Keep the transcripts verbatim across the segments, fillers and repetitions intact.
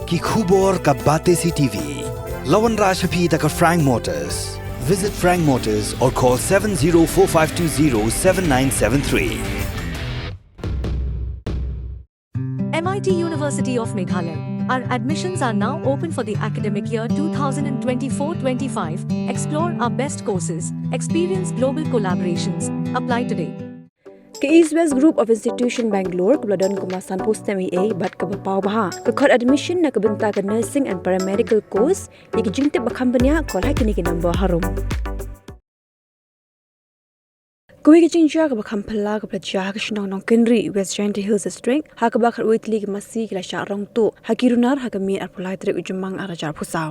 Ki khubor ka Batesi T V. La wanrah sha phi da ka Frank Motors. Visit Frank Motors or call seven zero four five two zero seven nine seven three. M I T University of Meghalaya. Our admissions are now open for the academic year two thousand twenty-four twenty-five. Explore our best courses, experience global collaborations. Apply today. Ka East West Group of Institution Bangalore kaba la don kumba sanphew snem eiei bad kaba paw bha ka khot admission na ka bynta ka nursing and paramedical course. Ïa ki jingtip ba kham bniah call ha kine ki number harum. Kawei ka jingjia kaba kham phylla kaba la jia ha ka shnong Nongkynrih, West Jaintia Hills District, ha kaba khatwei tylli ki masi ki la shah rong tuh ha ki runar ha ka miet arphew lai tarik u Jymmang arhajar arphew saw.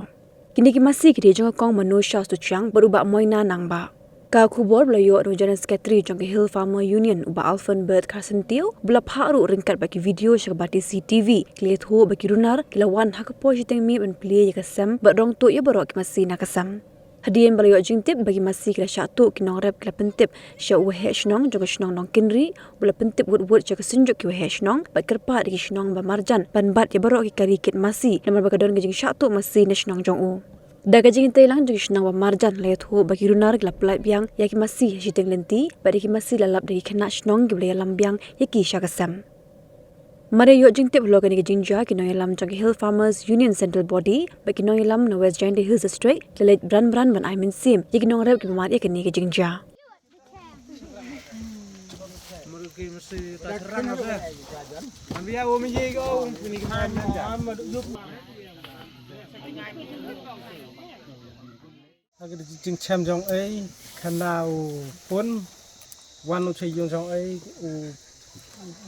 Kine ki masi ki dei jong ka kong Manosha Suchiang bad u Bah Moina Nangbah. Ka khubor ba la ïoh na u General Secretary jong ka Hill Farmer Union, u Bah Alfon Bert Kharsyntiew, ba la phah ruh ryngkat bad ki video sha ka Batesi T V, ki la ïathuh ba ki runar ki la wan ha ka por shiteng miet ban plie ïa ka sem bad rong tuh ïa baroh ki masi na ka sem. Hadien ba la ïoh jingtip ba ki masi ki la shah tuh, ki nongrep ki la pyntip sha u waheh shnong jong ka shnong Nongkynrih, u la pyntip wut wut sha ka synjuk ki waheh shnong bad kyrpad ïa ki shnong ba marjan ban bat ïa baroh ki kari kit masi namar ba ka don ka jingshah tuh masi na shnong jong u. Da ka jingïatreilang jong ki shnong ba marjan la ïathuh ba ki runar ki la pyllait biang ïa ki masi ha shiteng lynti bad ïa ki masi la lap da ki khynnah shnong kiba la ïalam biang ïa ki sha ka sem. Mar ïa ïoh jingtip halor kane ka jingjia, ki nongïalam jong ka Hill Farmers Union Central Body bad ki nongïalam na West Jaintia Hills District ki la leit bran bran ban ai mynsiem ïa ki nongrep kiba mad ïa kane ka jingjia. Ha ka jingchem jong ei, khana u pun wan u cha ïung jong ei, u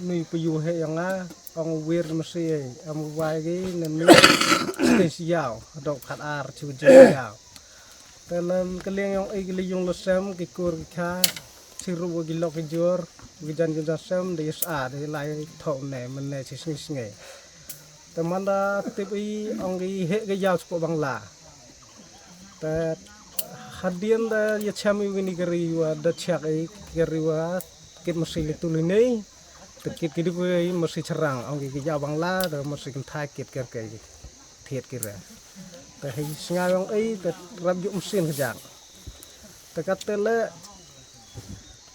nui pu yu he ïong nga, ong u wir masi ei, am u wai gi nen mi, stage yaw, dok khat ar chu jing yaw. Te nan ka liang ïong ei ki li ïung lo sem, ki kur ki kha, chi rup ki lok ki jur, ki jan ki jan sem, de sa de lai thok ne, men ne chi sngi sngi. Te man da tip i ong ki he ki yaw spo Bangla. Te hadien da ïa chem i wini ka ri wa da chak i ka ri wa kit masi li tu li nei. Te kit ki duk i masi charang ong ki ki yaw Bangla da masi kan thai kit ker ke thiet ki re. Te hei snga ong i te rap juk masi ka jang. Te kat te le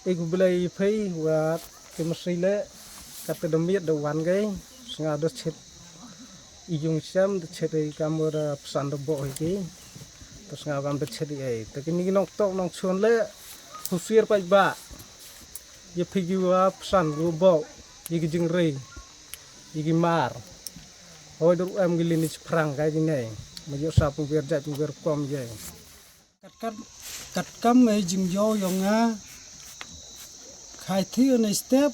ik u Blei phei wa ki masi le kat te da miet da wan gai snga da chit i yung sem da chit i kam da psan da bo hi ki. Te snga kam da chit i ei te ki ni nong tok nong chun le husiar paidbah. Ïa phi ki wa psan ru bo ïa ki jingrei ïa ki mar. Hoi dur em ki lini chi phrang kai ki nei. Ma ïoh sa pung wer jai pung wer kom jai. Kat kat kat kam ei jingjaw ïong nga. Khai thi ne step.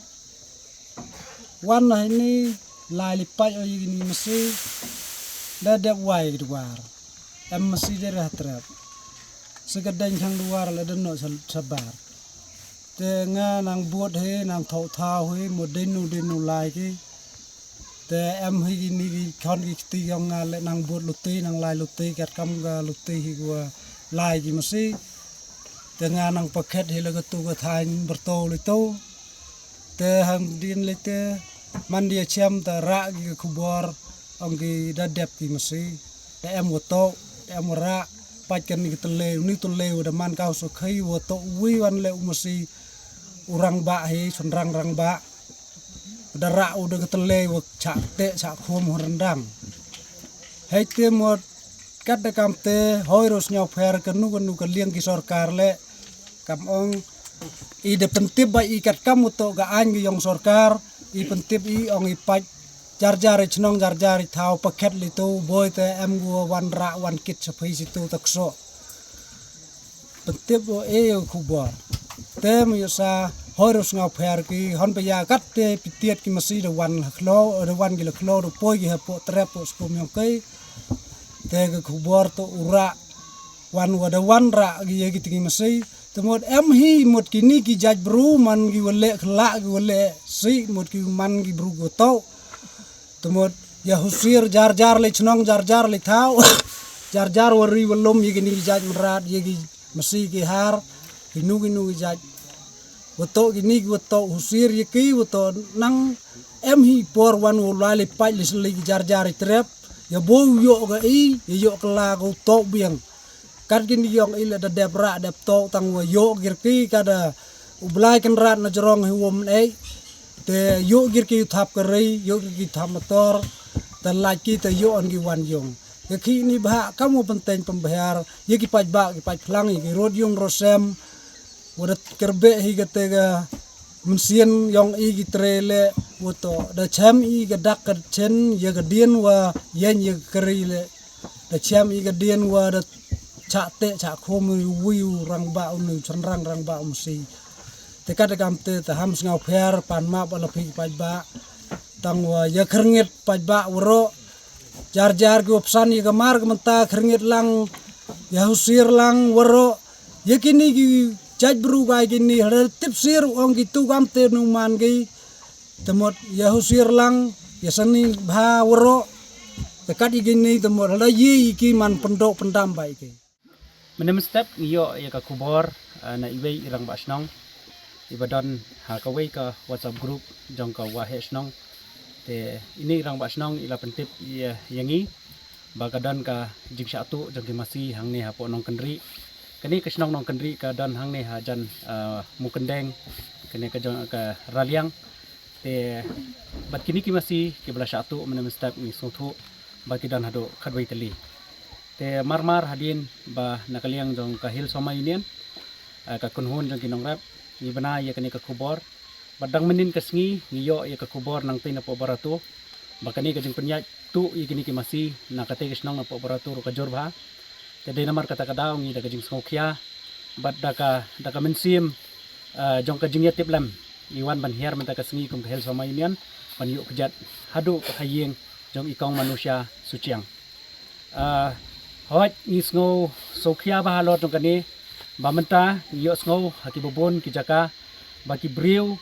Wan na ini lai li pai o ïa kini masi. Da dep wai ki dwar. Em masi de rah trep. Si ka deng thang dwar la deno sabar. Te nga nang bot he nang thau thau he mo denu denu lai ki. Te em hi ki ni ki khon ki kti ïong nga le nang bot luti nang lai luti kat kam ga luti hi gua lai ki masi. Te nga nang pakhet hi le ka tu ka thain berto le to. Te hang din le te man dia chem te ra ki ka khubor ong ki da dep ki masi. Te em wa to te em wa ra pat kan ni ki tele ni tele da man kau so khai wa to wi wan le u masi. U rang ba hi son rang rang ba. Da ra u da ka tele wa cha te cha khum ho rendang. Hei te mo kat da kam te hoi ros nyau pher ka nu ka nu ka liang ki sorkar le kam ong i da pentip ba i kat kam u to ka ain ki yong sorkar i pentip i ong i pach jar jar i chnong jar jar i thau pakhet li tu boi te em gu wan ra wan kit sa phai si tu tak so. Pentip o e o khubor. Te mo yo sa hoi ros ngau pher ki hon pa ya kat te pitiat ki masi da wan la khlo da wan ki la khlo da poi ki ha po trep po skum yong kai. Te ka khubor to u ra wan wa da wan ra ki ya ki tingi masi. Te mot em hi mot ki ni ki jaj bru man ki wa le khla ki wa le si mot ki man ki bru go to. Te mot ya husir jar jar le chnong jar jar le thau. Jar jar wa ri wa lum ya ki ni ki jaj mrat ya ki masi ki har ki nu ki nu ki jaj. Wa to ki ni ki wa to husir ya ki wa to nang em hi por wan wa lai le paj le sli ki jar jar i trep. Ya bo u yoh ka i, ya yoh ka la ka u tok biang. Kat kini yong i la da dep ra dep tok tang wa yoh kir ki ka da u Blai Kynrad na jrong hi wom ei. Te yoh kir ki u thap ka rei, yoh kir ki thap motor. Te laj ki te yoh an ki wan yong. Ya ki ni bha kam u penteng pembehar, ya ki paj ba, ki paj phlang, ya ki rot yong rosem. Wa da kerbe hi ka te ka mensien yong i ki tre le, wa to da chem i ka dak ka chen ya ka dien wa yen ya ka kari le. Da chem i ka dien wa da cha te cha khom i wi u rang ba u nu chan rang rang ba u msi. Te ka da kam te ta ham sngaw pher pan ma ba la phi paj ba. Tang wa ya kyrngit paj ba wa ro. Jar jar ki wa psan ya ka mar ka menta kyrngit lang ya husir lang wa ro. Ya kini ki jaj bru gai kini hada tip sir ong ki tu kam te nu man ki. Te mot ya husir lang ya sani bha wa ro. Te kat ya kini te mot hada ye ki man pendok pendam bai ki. Menem step ngi yoh ya ka khubor, eh, na iwei i rang ba shnong. I ba don ha ka wei ka WhatsApp group jong ka wa he shnong. Te ini i rang ba shnong i la pentip ya, ya ngi. Ba ka don ka jingshah tu jong ki masi hangne ha po nong kendri. Kani ka shnong nong kendri ka don hangne ha jan, eh, Mukendeng. Kani ka jong ka Raliang. Te bad kini ki masi ki ba la shah tu menem step ngi sngewthuh ba ki don haduh khatwei tylli. Te mar mar hadien ba na ka liang jong ka Hill Somai Union, eh, ka kynhun jong ki nongrep ngi bna ya kani ka khubor. Bad dang mynnin ka sngi ngi yoh ya ka khubor nangtei na po Barato. Ba kani ka jingpynyaid tu ya kini ki masi na katei ka shnong na po Barato ru ka jur bha. Te dei namar kata ka daw ngi da ka jingsngewkhia bad da ka, da ka mynsiem, eh, jong ka jingya tip lem. I wan ban hiar mynta ka sngi kum ka Hill Somai Union ban yoh kjat haduh ka haying jong i kong Manusha Suchiang. Ah, hoi ngi sngew sngewkhia ba halor jong kane ba mynta ngi yoh sngew ha ki babun ki jaka ba ki briew,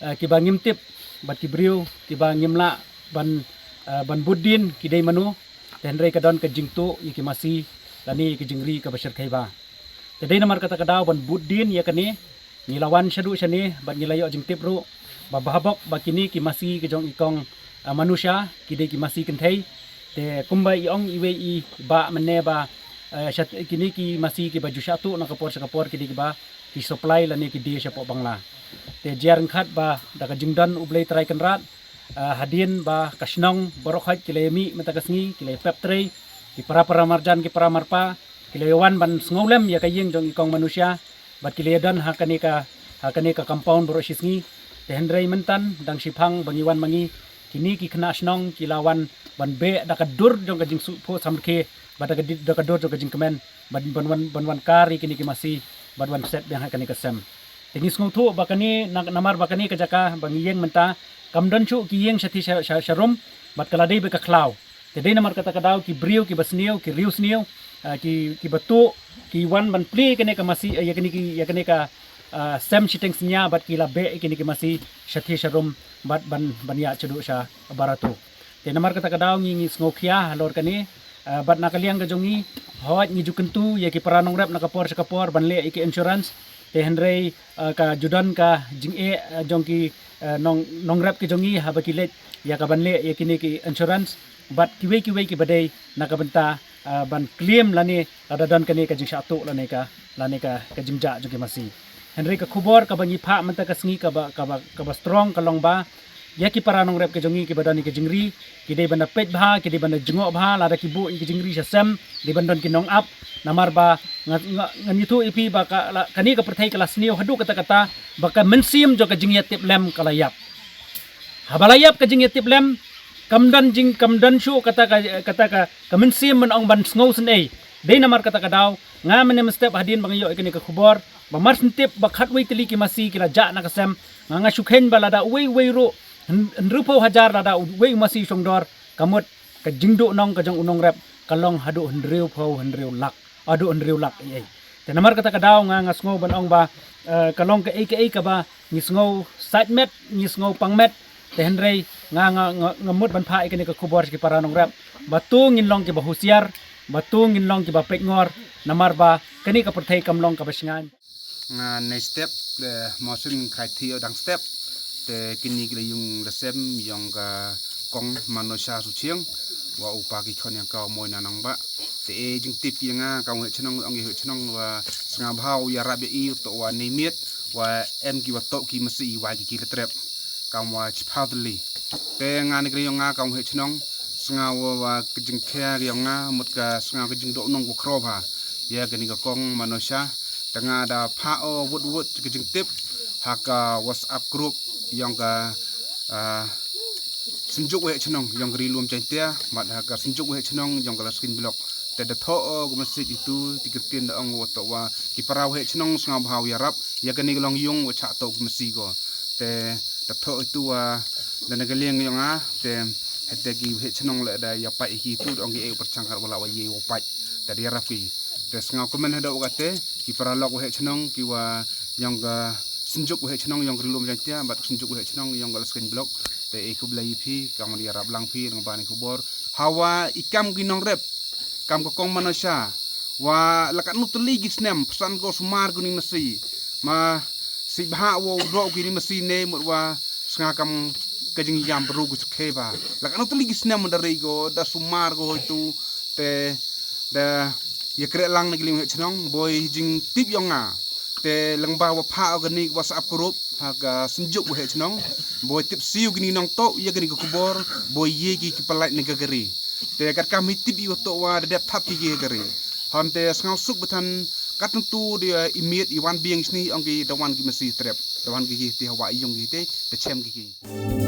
eh, ki ba ngim tip bad ki briew ki ba ngim lah ban, eh, ban bud din ki dei mano. Te hynrei ka don ka jingtuh ya ki masi lane ya ki jingri ka ba shyrkhei ba. Te dei namar kata ka daw ban bud din ya kane ngi la wan shaduh shane bad ngi la yoh jingtip ruh ba bha bok ba kini ki masi ki jong i kong, ah, Manusha ki dei ki masi kynthei. Te kumba i ong iwei i ba mynne ba, eh, shat, kini ki masi ki ba ju shah tu na ka por sha ka por ki dei ki ba ki supply lane ki dei sha po Bangla. Te jiar ngkhat ba da ka jingdon U Blei Trai Kynrad, ah, hadien ba ka shnong baroh hoi ki la ya mih mynta ka sngi ki la ya pep trei ki para para marjan ki para marpa ki la ya wan ban sngewlem ya ka ying jong i kong Manusha. Bad ki la ya don ha kane ka, ha kane ka compound baroh shi sngi. Te hynrei myntan dang shiphang ba ngi wan ma ngi kini ki khynnah shnong ki la wan ban beh da ka dur jong ka jingsuk pho samrkhe bad da ka di-, da ka dur jong ka jingkmen ban, ban wan, ban wan kari kini ki masi bad wan set biang ha kane ka sem. Te ngi sngewthuh ba kane na, namar ba kane ka jaka ba ngi yeng mynta kam don shuh ki yeng shathi sha, sha, sharum bad ka la dei ba ka khlaw. Te dei namar kata ka daw ki briew ki ba sniew ki riew sniew, ah, ki, ki ba tuh ki wan ban plie kane ka masi, eh, ya kane ki, ya kane ka, ah, sem shiteng snia bad ki la beh kane ki masi shathi sharum bad ban, ban ya chaduh sha Barato. Te namar kata ka daw ngi, ngi sngewkhia halor kane, ah, bad na ka liang ka jong ngi hoi ngi ju kyntu ya ki para nongrep na ka por sha ka por ban leh ya ki insurance. Te hynrei, ah, ka ju don ka jingeh, ah, jong ki, ah, nong, nongrep ki jong ngi haba ki leit ya ka ban leh ya kine ki insurance bad kiwei kiwei ki ba dei na ka bynta, ah, ban claim lane lada don kane ka jingshah tu lane ka, lane ka, ka jingjah jong ki masi. Hynrei ka khubor ka ba ngi phah mynta ka sngi ka ba, ka ba, ka ba strong ka long ba ya ki para nongrep ki jong ngi ki ba don ya ki jingri ki dei ban da peit bha, ki dei ban da jngoh bha lada ki buh ya ki jingri sha sem, dei ban don ki nongap. Namar ba nga, nga, ngan ïathuh ïa phi ba ka la, kane ka pyrthei ka la sniew haduh katta katta ba ka mynsiem jong ka jingïatiplem ka la ïap. Haba la ïap ka jingïatiplem kam don jing, kam don shuh kata ka, kata ka, ka mynsiem ban ong ban sngew sngewsih. Dei namar kata ka daw nga mynne mynstep hadien ba nga ïoh ïa kane ka khubor ba mar shen tip ba khatwei tylli ki masi ki la jah na ka sem, nga, nga shu kheiñ ba lada uwei uwei ruh hyn-, hynriewphew hajar lada uwei u masi u shongdor, ka mut ka jingduhnong ka jong u nongrep ka long haduh hynriewphew hynriew lak, haduh hynriew lak ei ei. Te namar kata ka daw nga, nga sngew ban ong ba, eh, ka long kaei kaei kaba ngi sngew sait met, ngi sngew pang met. Te hynrei nga, nga, nga, nga mut ban phah ïa kane ka khubor sha ki para nongrep ba to ngin long kiba husiar, ba to ngin long kiba peitngor, namar ba kane ka pyrthei kam long kaba shngaiñ. Nga ne step, eh, Mawsynkhaithi Dang step. Te kine ki la ïung la sem ïong ka kong Manosha Suchiang. wa u pa ki khon ïa nga ka Moina Nangbah. Te e jingtip ki ïa nga ka u heh chnong, ong ki heh chnong wa sngewbha u ïarap ïa i u toh wa ne miet wa em ki wa toh ki masi i wai ki ki la trep. Kam wa chiphaw tylli. Te nga ne kri ïong nga ka u heh chnong, sngew wa ka jingkhia ïong nga mut ka sngew ka jingdoh nong wa khro bha ïa kani ka kong Manosha. Te nga da phah o wut wut ka jingtip ha ka WhatsApp group ïong ka, ah, Synjuk u heh chnong ïong ka Ri Lum Jaiñtia, bad ha ka Synjuk u heh chnong ïong ka Laskin Block. Te da thoh o ka message itu, te ki ktien da ong wa toh wa ki para u heh chnong sngewbha u ïarap ïa kani ka long ïung wa chah toh ka masi ko. Te da thoh itu wa da na ka liang ïong nga, te hete ki u heh chnong leh da ïa pait ïa ki itu, da ong ki e u pyrchang kat wa lah wa ïe wa pait. Te da ïarap ki. Te sngew kmen haduh wa kate ki para lok u heh chnong ki wa ïong ka Synjuk u heh chnong ïong ka Ri Lum Jaiñtia bad ka Synjuk u heh chnong ïong ka Laskin Block. Te e khublei ïa phi, kam da ïarap lang phi lyngba kani ka khubor. Hawa i kam ki nongrep, kam ka kong Manosha, wa la katno tylli ki snem pyrsan ko sumar ko ni masi. Ma si bha wa u doh ki ni masi ne mut wa sngew kam ka jingïam bru ko chakhe ba. La katno tylli ki snem da ri ko da sumar ko hoitu, te da ïa kreh lang na ki liang u heh chnong, boi jingtip ïong nga. Te lyngba wa phah o kani ka WhatsApp group ha ka Synjuk u heh chnong, boi tip siew kini nongtoh ïa kani ka khubor, boi ïe ki ki palait na ka kari. Te kat kam hi tip i wa toh wa da dep thap ki ki kari. Hon te sngew suk ba than kat ntu de i miet i wan biang shni ong ki da wan ki masi trep. Da wan ki ki te hawa i ïong ki te da chem ki ki.